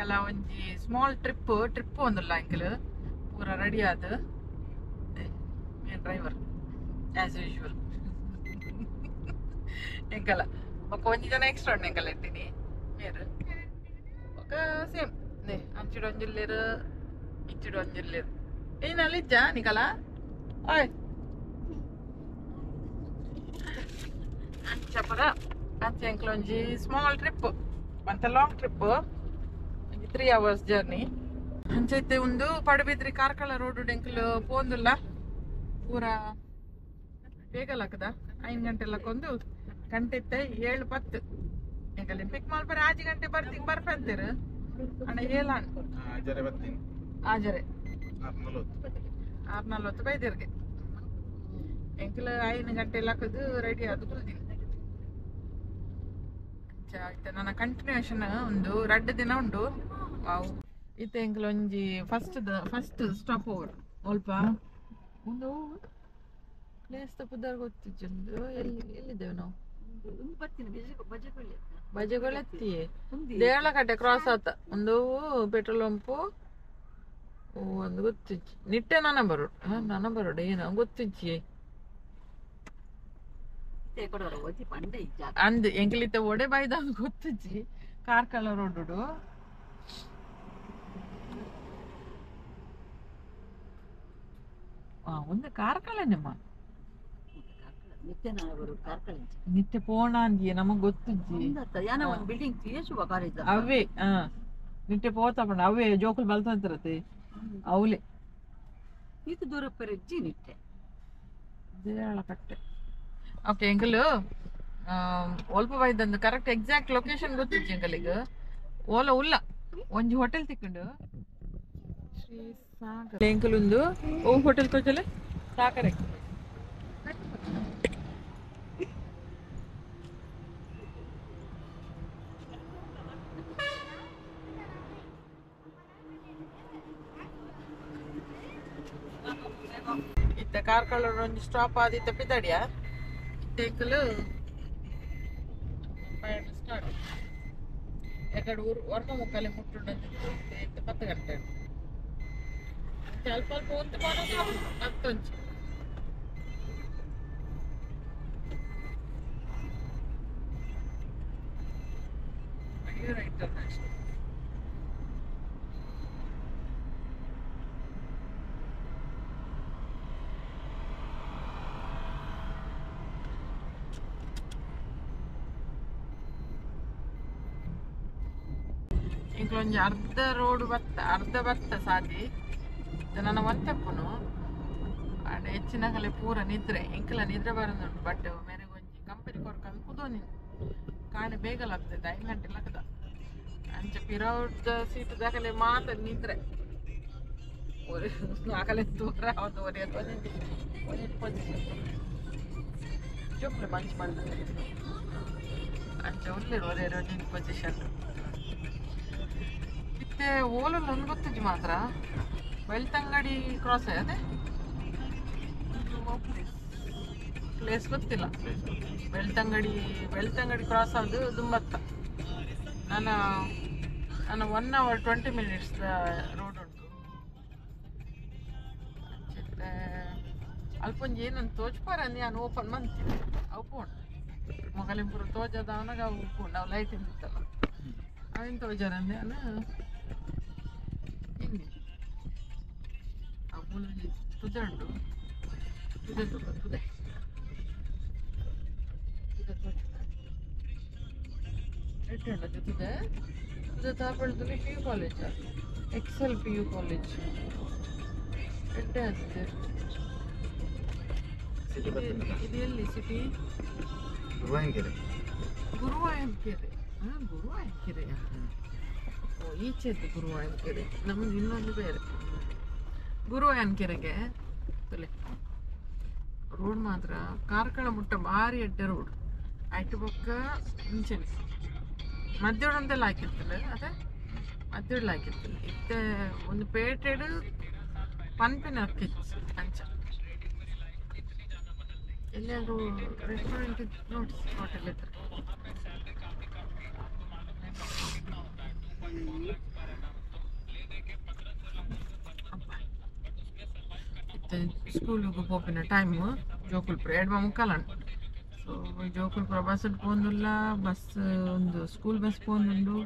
ಎಂಕಲ ಒಂಜಿ small trip trip ಒಂದುಲ್ಲ ಎಂಕಲ್ ಪೂರ ready ಆದ್ ಮೇನ್ ಡ್ರೈವರ್ ಆಸ್ ಯೂಶುವಲ್ ಎಂಕಲ ಬೊಕ ಒಂಜಿ ಜನ ಎಕ್ಸ್ಟ್ರಾ ಉಂಡು ಎಂಕಲ ಇತ್ತೀನಿ ಮೇರ್ ಬೊಕ ಸೇಮ್ ನೇ ಅಂಚಿಡ್ ಒಂಜಿಲ್ಲೆರ್ ಇಂಚಿಡ್ ಒಂಜಿಲ್ಲೆರ್ ಏನಲ್ಲಿ ಇಜ್ಜಾ ನಿಕಲ ಓಯ್ ಅಂಚ ಪೂರ ಅಂಚ ಎಂಕಲ ಒಂಜಿ ಸ್ಮಾಲ್ ಟ್ರಿಪ್ ಮಂತ ಲಾಂಗ್ ಟ್ರಿಪ್ ಒಂಜಿ 3 ಅವರ್ಸ್ ಜರ್ನಿ ಅಂಚೈತೆ ಒಂದು ಪಡುಬಿದ್ರಿ ಕಾರ್ಕಳ ರೋಡ್ ಎಂಕಲ್ ಪೋಂದುಲ್ಲ ಪೂರ ಬೇಗ ಲಕ್ಕದ 5 ಗಂಟೆ ಲಕ್ಕೊಂದು ಗಂಟೆ ಇತ್ತೆ 7:10 ಎಂಕಲ್ ಪಿಕ್ ಮಲ್ಪರೆ 6 ಗಂಟೆ ಬರ್ತಿ ಬರ್ಪಂತೀರು ಅಣ್ಣ ಏಲಾನ್ ಆಜರೆ 6:40 ಬೈದಿರ್ಗೆ ಎಂಕಲ್ 5 ಗಂಟೆ ಲಕ್ಕದು ರೆಡಿ ಅದು ಕುಲ್ದಿನಿ ಇತ್ತೆ ನನ್ನ ಕಂಟಿನ್ಯೂಷನ್ ಒಂದು 2 ದಿನ ಉಂಡು ವಾವ್ ಇತ್ತೆ ಎಂಕಲ್ ಒಂಜಿ ಫಸ್ಟ್ ಫಸ್ಟ್ ಸ್ಟಾಪ್ ಓವರ್ ಅಲ್ಪ ಒಂದು ಪ್ಲೇಸ್ ತಪ್ಪುದಾರ ಗೊತ್ತಿಜ್ಜೊಂದು ಎಲ್ಲಿ ಎಲ್ಲಿದ್ದೇವೆ ನಾವು ಬಜೆಗೊಳ್ಳೆತ್ತಿ ದೇಳಕಟ್ಟೆ ಕ್ರಾಸ್ ಆತ ಒಂದು ಪೆಟ್ರೋಲ್ ಪಂಪು ಒಂದು ಗೊತ್ತಿಜ್ಜಿ ನಿಟ್ಟೆ ನಾನ ಬರೋಡು ಹಾ ನಾನ ಬರೋಡು ಏನೋ ಗೊತ್ತಿಜ್ಜಿ ಅಂದ್ ಎಂಕಲಿತ್ತ ಒಡೆ ಬಾಯ್ದ ಗೊತ್ತಿಜ್ಜಿ ಕಾರ್ಕಳ ರೋಡು ಒಂದು ಕಾರ್ಕಳನೆಮ್ಮ ನಿತ್ಯ ಪೋಣ ಅಂದಿಯೇ ನಮಗ್ ಗೊತ್ತಿಜ್ಜಿ ಅವೇ ನಿಟ್ಟೆ ಪೋತ ಪಂಡ ಅವೇ ಜೋಕುಲ್ ಬಲ್ತಂತಿರತ್ತೆ ಅವಲೆ ಈತ ದೂರ ಪೆರಜ್ಜಿ ನಿಟ್ಟೆ ದೇಳಕಟ್ಟೆ ಓಕೆ ಎಂಕಲ್ ಒಲ್ಪ ಬೈದಂದು ಕರೆಕ್ಟ್ ಎಕ್ಸಾಕ್ಟ್ ಲೊಕೇಶನ್ ಗೊತ್ತಿಜ್ಜಿ ಎಂಕಲಿಗ್ ಓಲ ಉಲ್ಲ ಒಂಜಿ ಹೋಟೆಲ್ ತಿಕ್ಕೊಂಡು ಶ್ರೀ ಸಾಗರ್ ಎಂಕಲ್ ಒಂದು ಓ ಹೋಟೆಲ್ ತೋಜಲೆ ಸಾಗರ ಇತ್ತ ಕಾರ್ಕಳ ಒಂಜಿ ಸ್ಟಾಪ್ ಆದಿತ್ತ ಪಿದಡಿಯ ಇತ್ತೆ ಸ್ಟಾರ್ಟ್ ಎಕಡೆ ಊರು ವರ್ಮ ಮುಕ್ಕಲೆ ಮುಟ್ಟುಂಡಂತ ಇತ್ತೆ 10 ಗಂಟೆ ಅಲ್ಪ ಅಲ್ಪ ಒಂದು ಹತ್ತೊಂಚು ಇಂಟರ್ನ್ಯಾಷನಲ್ ಇಂಕ್ಲೊಂಜಿ ಅರ್ಧ ರೋಡ್ ಬತ್ತ ಅರ್ಧ ಬತ್ತ ಸಾದಿ ನನ್ನ ಒಂತೆಪ್ಪುನು ಅಂಡ್ ಹೆಚ್ಚಿನಗಲೆ ಪೂರ ನಿದ್ರೆ ಎಂಕಲ ನಿದ್ರೆ ಬರೋದುಂಟು ಬಟ್ ಮೇರೆಗೆ ಒಂಜಿ ಕಂಪನಿ ಕೊರ್ಕಂದು ಕುದೋನಿ ಕಾಣೆ ಬೇಗಲಾಗ್ತದೆ 5 ಗಂಟೆ ಲಕ್ಕದ ಅಂಚ ಪಿರೌಡ್ದ ಸೀಟ್ ದಾಖಲೆ ಮಾತ್ರ ನಿದ್ರೆ ಆಕಲೆ ದೂರ ಒಂದು ಒರೆ ಒಂಜಿ ಪೊಸಿಷನ್ ಜೋಕ್ಲೆ ಮಂಚ್ ಮಾಡ್ತಾರೆ ಅಂಚ ಉಲ್ಲೇರು ಒರೆ ಒಂಜಿ ಪೊಸಿಷನ್ ಇತ್ತೆ ಓಲಲ್ಲಿ ಒಂದು ಗೊತ್ತಿಜ್ಜಿ ಮಾತ್ರ ಬೆಳ್ತಂಗಡಿ ಕ್ರಾಸ್ ಅದೇ ಪ್ಲೇಸ್ ಗೊತ್ತಿಲ್ಲ ಬೆಳ್ತಂಗಡಿ ಬೆಳ್ತಂಗಡಿ ಕ್ರಾಸ್ ಅದು ದುಂಬತ್ತ ನಾನು ನಾನು 1 ಅವರ್ 20 ಮಿನಿಟ್ಸ್ ರೋಡ್ ಉಂಟು ಅಲ್ಪ ಒಂಜಿ ಏನಂತ ತೋಚ್ಪಾರ ನಾನು ಓಪನ್ ಮಂತೀನಿ ಅವು ಪೋಂಡು ಮೊಗಲಿಂಪುರ ತೋಜದ ಅವನಾಗ ಅವು ಪೋಂಡು ಅವು ಲೈಟ್ ಇತ್ತಲ್ಲ ಅವೇನು ತೋಜಾರಂದೆ ನಾನು ಇಲ್ಲಿ ಅವು ತುದೆ ಉಂಟು ತುದೆ ತುದೆ ತುದೆ ಎಟ್ಟುಂಡು ತುದೆ ತುದೆ ತಾಪಳ್ದಲ್ಲಿ P U college Excel P U college ಎಡ್ಡೆ ಆಗ್ತದೆ ಇದು ಎಲ್ಲಿ ಸಿಟಿ ಗುರುವಾಯನಕೆರೆ ಗುರುವಾಯನಕೆರೆ ಹಾಂ ಗುರುವಾಯನಕೆರೆಯಾ ಓ ಈಚೆದ್ದು ಗುರುವಾಯನಕೆರೆ ನಮ್ಮದು ಇನ್ನೊಂದು ಬೇರೆ ಗುರುವಾಯನಕೆರೆಗೆ ತೊಲೆ ರೋಡ್ ಮಾತ್ರ ಕಾರ್ಕಳ ಮುಟ್ಟ ಭಾರಿ ಎಡ್ಡೆ ರೋಡ್ ಆಯ್ತು ಬೊಕ್ಕ ಮುಂಚೆನೆ ಮಧ್ಯೋಡಂತೆಲ್ಲ ಹಾಕಿರ್ತಲ್ಲ ಅದೇ ಮಧ್ಯೋಡ್ಲ ಹಾಕಿರ್ತಲ್ಲ ಇತ್ತೆ ಒಂದು ಪೇಟೆಡ್ ಪನ್ಪಿನ ಹಾಕಿತ್ತು ಅಂಚ ಎಲ್ಲಿಯಾದ್ರೂ ರೆಸ್ಟೋರೆಂಟ್ ನೋಡಿಸಿ ಹೋಟೆಲ್ ಇದ್ರೆ. ಸ್ಕೂಲಿಗೆ ಪೋಪಿನ ಟೈಮ್ ಜೋಕುಲ್ಪುರ ಎಡ್ಮ ಮುಕ್ಕಾಲಂಡು. ಸೊ ಜೋಕುಲ್ಪುರ ಬಸ್ ಪೋಂದುಲ್ಲ, ಬಸ್ ಒಂದು ಸ್ಕೂಲ್ ಬಸ್ ಪೋಂದುಂಡು.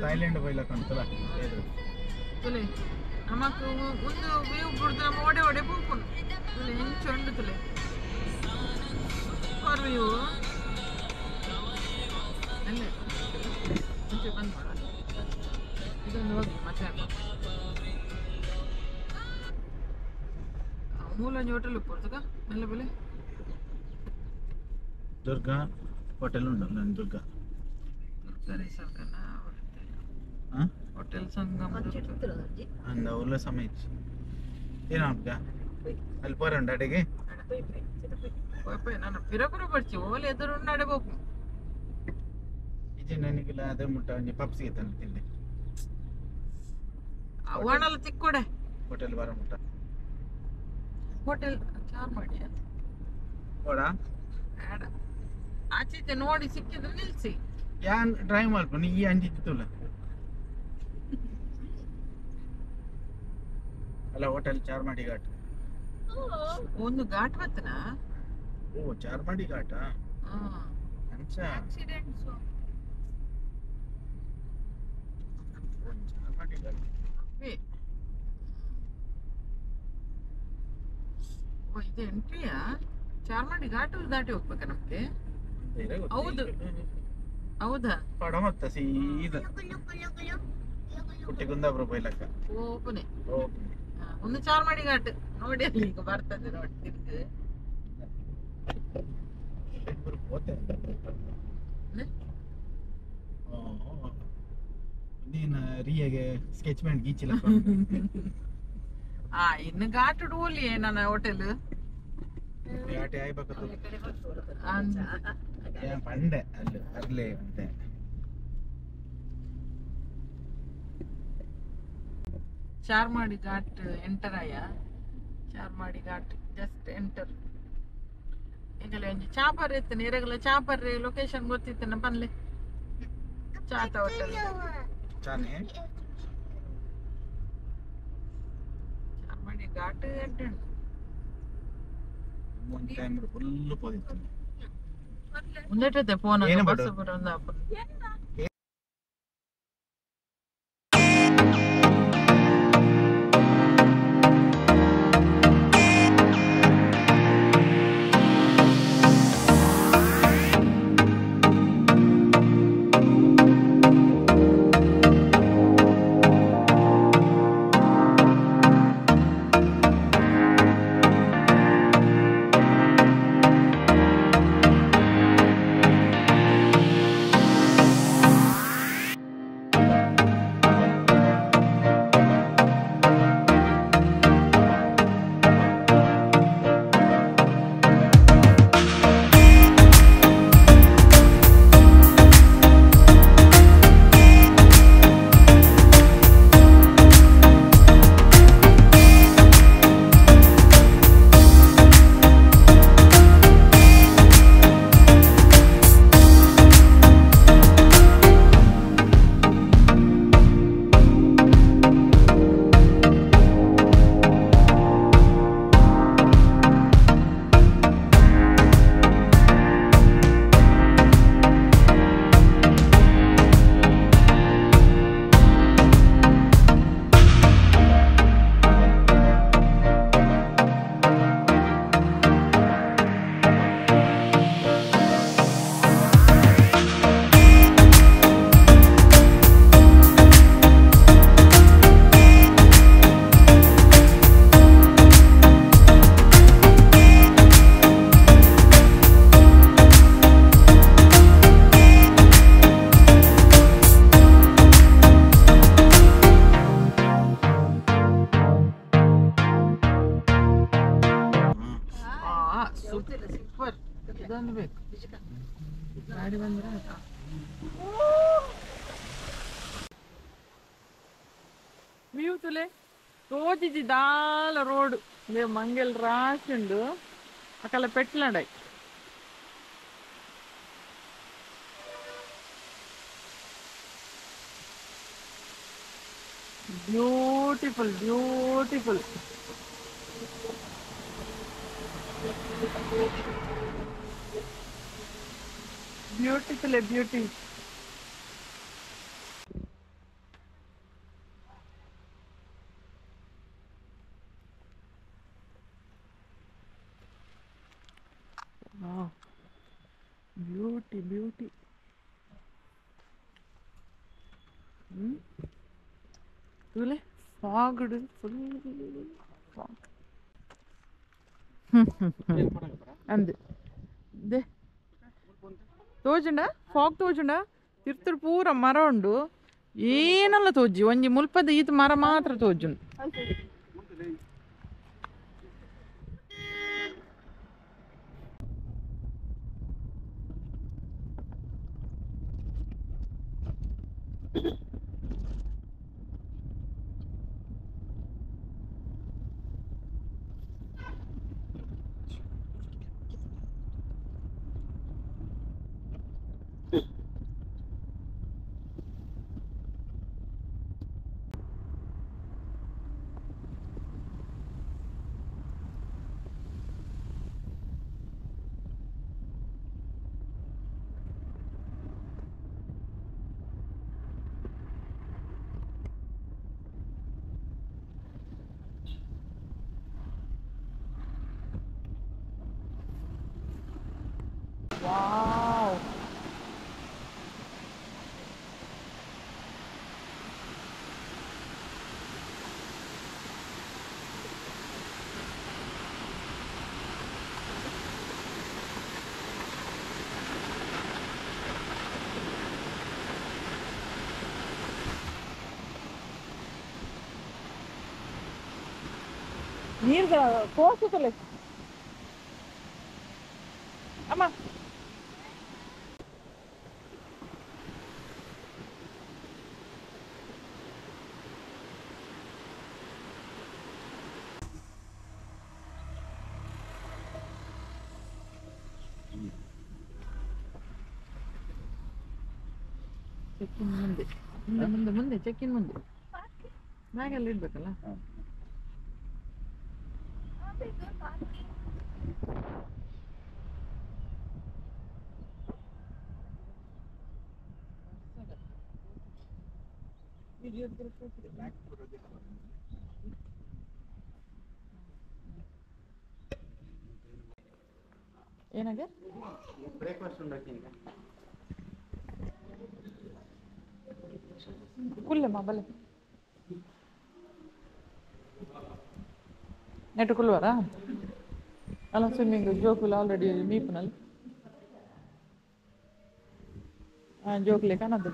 ಥೈಲ್ಯಾಂಡ್ ಬೈಲ ಕಾಣ್ತಲ್ಲ ತುಲೆ ನಮಕ್ ಒಂದು ವ್ಯೂ ಬುಡ್ದು ನಮ್ಮ ಓಡೆ ಓಡೆ ಪೋಪುಂಡು ತುಲೆ ಎಂಚ ಉಂಡು ತುಲೆ ಸೂಪರ್ ವ್ಯೂ ಅಲ್ಲೇ ಮುಂಚೆ ಬಂದ್ ಮಾಡ ಇದೊಂದು ಹೋಗಿ ಮತ್ತೆ ಮೂಲೊಂಜಿ ಹೋಟೆಲ್ ಉಪ್ಪುರ್ತಕ ಮೆಲ್ಲ ಬೆಲೆ ದುರ್ಗಾ ಹೋಟೆಲ್ ಉಂಟು ನನ್ನ ದುರ್ಗಾ ಹೋಟೆಲ್ ಸಂಗಮ ಅಂದ ಉಲ್ಲ ಸಮಯ ಏನಾಗ್ತ ಅಲ್ಲಿ ಪೋರ ಉಂಟು ಅಡಿಗೆ ನಾನು ಪಿರಪುರ ಬರ್ಚಿ ಓಲೆ ಎದುರು ಉಂಡು ಅಡೆ ಬೋಕು ಇಜ್ಜಿ ನನಗಿಲ್ಲ ಅದೇ ಮುಟ್ಟ ಒಂಜಿ ಪಪ್ಸಿಗೆ ತಂದು ತಿಂದೆ ಓಣಲ್ಲ ತಿಕ್ಕೊಡೆ ಹೋಟೆಲ್ ಬರ ಮುಟ್ಟ ಹೋಟೆಲ್ ಚಾರ್ ಮಾಡಿ ಓಡಾ ಬೇಡ ಆಚೀಚೆ ನೋಡಿ ಸಿಕ್ಕಿದ್ರೆ ನಿಲ್ಸಿ. ಯಾನ್ ಡ್ರೈವ್ ಮಲ್ಪುನು ಈ ಅಂಜಿತ್ತುಲ್ಲ ಅಲ್ಲ ಹೋಟೆಲ್ ಚಾರ್ಮಾಡಿ ಘಾಟ್ ಒಂದು ಘಾಟ್ ಬತ್ತನಾ? ಓ ಚಾರ್ಮಾಡಿ ಘಾಟ ಅಂಚ ಚಾರ್ಮಾಡಿ ಘಾಟ್. ಓ ಇದು ಎಂಟ್ರಿಯಾ? ಚಾರ್ಮಾಡಿ ಘಾಟ್ ದಾಟಿ ಹೋಗ್ಬೇಕಾ ನಮ್ಗೆ? ಹೌದು ಹೌದಾ? ಪಡ ಮತ್ತ ಸೀದಾ ಕುಟ್ಟಿ ಕುಂದಾಪುರ ಬೈಲಕ್ಕ ಓಪನೆ ಒಂದು ಚಾರ್ಮಾಡಿ ಘಾಟ್ ನೋಡಿ ಅಲ್ಲಿ ಈಗ ಬರ್ತದೆ ನೋಡಿ ತಿರ್ಗಿ. ನೀನು ರಿಯಾಗೆ ಸ್ಕೆಚ್ ಮ್ಯಾನ್ ಗೀಚಿಲ್ಲ. ಆ ಇನ್ನು ಘಾಟ್ ಓಲಿ ನನ್ನ ಹೋಟೆಲ್ ಘಾಟಿ ಆಯ್ಬೇಕು ಪಂಡೆ ಅಲ್ಲಿ ಅರ್ಲೆ ಅಂತೆ. ಚಾರ್ಮಾಡಿ ಘಾಟ್ ಎಂಟರ್ ಆಯ. Charmadi Ghat just enter. ಎಂಗಲ ಒಂಜಿ ಚಾಪರ್ ಇತ್ತು ನೀರಗಲ ಚಾಪರ್ ಲೊಕೇಶನ್ ಗೊತ್ತಿತ್ತು ಪನ್ಲೆ ಚಾತ ಹೋಟೆಲ್ ಚಾನೆ ಚಾರ್ಮಾಡಿ ಘಾಟ್ ಎಂಟರ್ ಒಂಜಿ ಟೈಮ್ ಫುಲ್ ಪೋದಿತ್ತು ಉಂದೆಟತೆ ಫೋನ್ ಬಸ್ ಪೂರ ಒಂದಾಪುಂಡು. ಗಾಡಿ ಬಂದ್ರೆ ವ್ಯೂ ತುಲೆ ತೋಜಿಜಿ ದಾಲ ರೋಡ್ ಮಂಗೆಲ್ ರಾಶಿ ಉಂಡು ಅಕಲ ಪೆಟ್ಲಂಡೈ Beautiful, beautiful. Beautiful, a beauty. Wow. Beauty, beauty. Fog full fog. ಅಂದೆ ದೆ ತೋಜುಂಡ ಫಾಗ್ ತೋಜುಂಡ ತಿರ್ತುಡು ಪೂರ ಮರ ಉಂಡು ಏನಲ್ಲ ತೋಜಿ ಒಂಜಿ ಮುಲ್ಪದ ಈತ ಮರ ಮಾತ್ರ ತೋಜುಂಡು. Wow. ನೀರು ಕೋಸುತ್ತಲೇ ಅಮ್ಮ. ಚೆಕ್ಕಿನ್ ಮುಂದೆ ಮುಂದೆ ಮುಂದೆ ಮುಂದೆ ಚೆಕ್ಕಿನ್ ಮುಂದೆ ಬ್ಯಾಗಲ್ಲಿ ಇಡ್ಬೇಕಲ್ಲ. ಏನಾಗೆ ಬ್ರೇಕ್ಫಾಸ್ಟ್ ಉಂಡಾಕಿ ಕುಲ್ಲಮ್ಮ ಬಲೆ ನೆಟ್ಟು ಕುಲ್ವಾರಾ ಅಲ್ಲ ಸ್ವಿಮ್ಮಿಂಗ್ ಜೋಕುಲ್ ಆಲ್ರೆಡಿ ಮೀಪುನಲ್ಲಿ ಹಾಂ ಜೋಕುಲೆ ಕಾಣದು.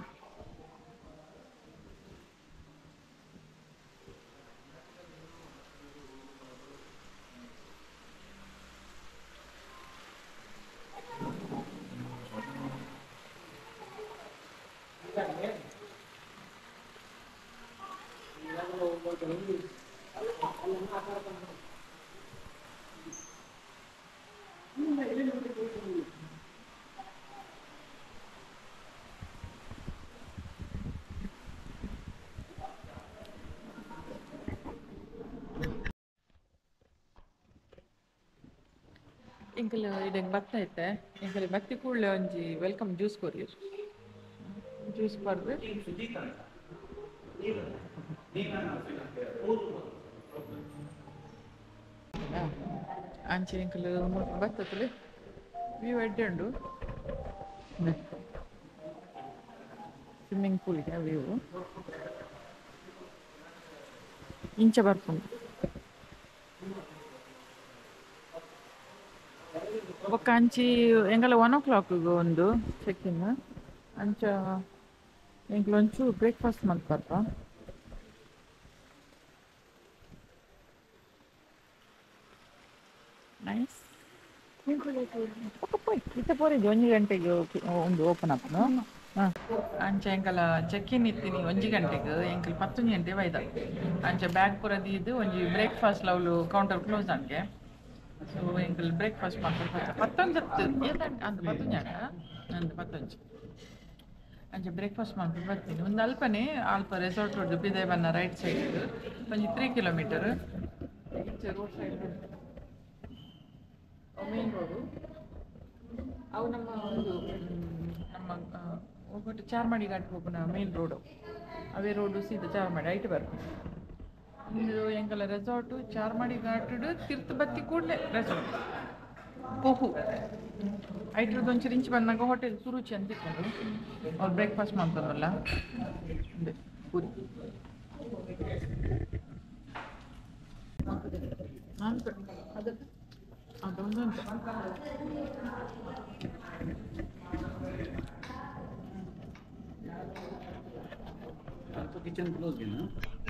ಎಂಕಲ್ ಇಡೆಂಗ್ ಬತ್ತ ಐತೆ ಎಂಕಲ್ ಬತ್ತಿ ಕೂಡಲೇ ಒಂಜಿ welcome juice courier juice ಪರ್ದು ಅಂಚೆ ಎಂಕಲ್ ಬತ್ತತ್ತಲೆ ವ್ಯೂ ಎಡ್ಡೆ ಉಂಡು ಸ್ವಿಮ್ಮಿಂಗ್ ಪೂಲ್ಗೆ ವ್ಯೂ ಇಂಚ ಬರ್ಪುಂಡು. ಬೊಕ್ಕ ಅಂಚಿ ಎಂಕಲ 1 o'clock ಒಂದು ಚೆಕ್ ಇನ್ ಅಂಚ ಎಂಕಲ್ ಒಂಚೂರು ಬ್ರೇಕ್ಫಾಸ್ಟ್ ಮಲ್ಪರ್ಪ. ನೈಸ್. ಇತ್ತೆ ಪೋರಿಜಿ ಒಂಜಿ ಗಂಟೆಗೆ ಒಂದು ಓಪನ್ ಆಪುನು. ಅಂಚ ಎಂಕಲ ಚೆಕ್ ಇನ್ ಇತ್ತೀನಿ ಒಂಜಿ ಗಂಟೆಗೆ, ಎಂಕಲ್ 10 ಗಂಟೆ ಬೈದ. ಅಂಚ ಬ್ಯಾಗ್ ಪೂರ ದೀದ್ ಒಂಜಿ ಬ್ರೇಕ್ಫಾಸ್ಟ್ ಲವ್ಲು ಕೌಂಟರ್ ಕ್ಲೋಸ್ ಅಂಗೆ. ಸೊ ಎಂಕಲ್ ಬ್ರೇಕ್ಫಾಸ್ಟ್ ಮಾಡ್ಕೊಂಡು ಪತ್ತೊಂಜಿ ಹತ್ತು ಅಂದ್ ಪತ್ತೊಂಜಿ ಆಂಡ ಅಂದ್ ಪತ್ತೊಂಜಿ. ಅಂಚ ಬ್ರೇಕ್ಫಾಸ್ಟ್ ಮಾಡ್ಕೊಂಡು ಬರ್ತೀನಿ. ಒಂದು ಅಲ್ಪನೆ ಅಲ್ಪ ರೆಸಾರ್ಟ್ ರೋಡ್ ಪಿದೆ ಬನ್ನ ರೈಟ್ ಸೈಡ್ ಒಂಜಿ 3 ಕಿಲೋಮೀಟರ್ ಇಂಚ ರೋಡ್ ಸೈಡ್ ಮೇನ್ ರೋಡು. ಅವು ನಮ್ಮ ಒಂದು ನಮ್ಮ ಒಟ್ಟು ಚಾರ್ಮಾಡಿ ಘಾಟ್ ಹೋಗುನ ಮೇನ್ ರೋಡು. ಅವೇ ರೋಡು ಸೀದಾ ಚಾರ್ಮಾಡಿ ಐಟ್ ಬರ್ಪುಂಡು. ಇಂದು ಎಂಕಲ ರೆಸಾರ್ಟು ಚಾರ್ಮಾಡಿ ಘಾಟುಡು ತಿರ್ತು ಬತ್ತಿ ಕೂಡಲೇ ರೆಸಾರ್ಟ್ ಕೊಹು. ಐಟ್ರದ್ದು ಒಂಚೂರು ಇಂಚ್ ಬಂದಾಗ ಹೋಟೆಲ್ ಸುರುಚಿ ಅಂತ ಇತ್ತು. ಅವ್ರು ಬ್ರೇಕ್ಫಾಸ್ಟ್ ಮಾಡ್ತಾರಲ್ಲ ಅದೇ ಪೂರಿ ಅಂತ ಅದೊಂದು. Kitchen close.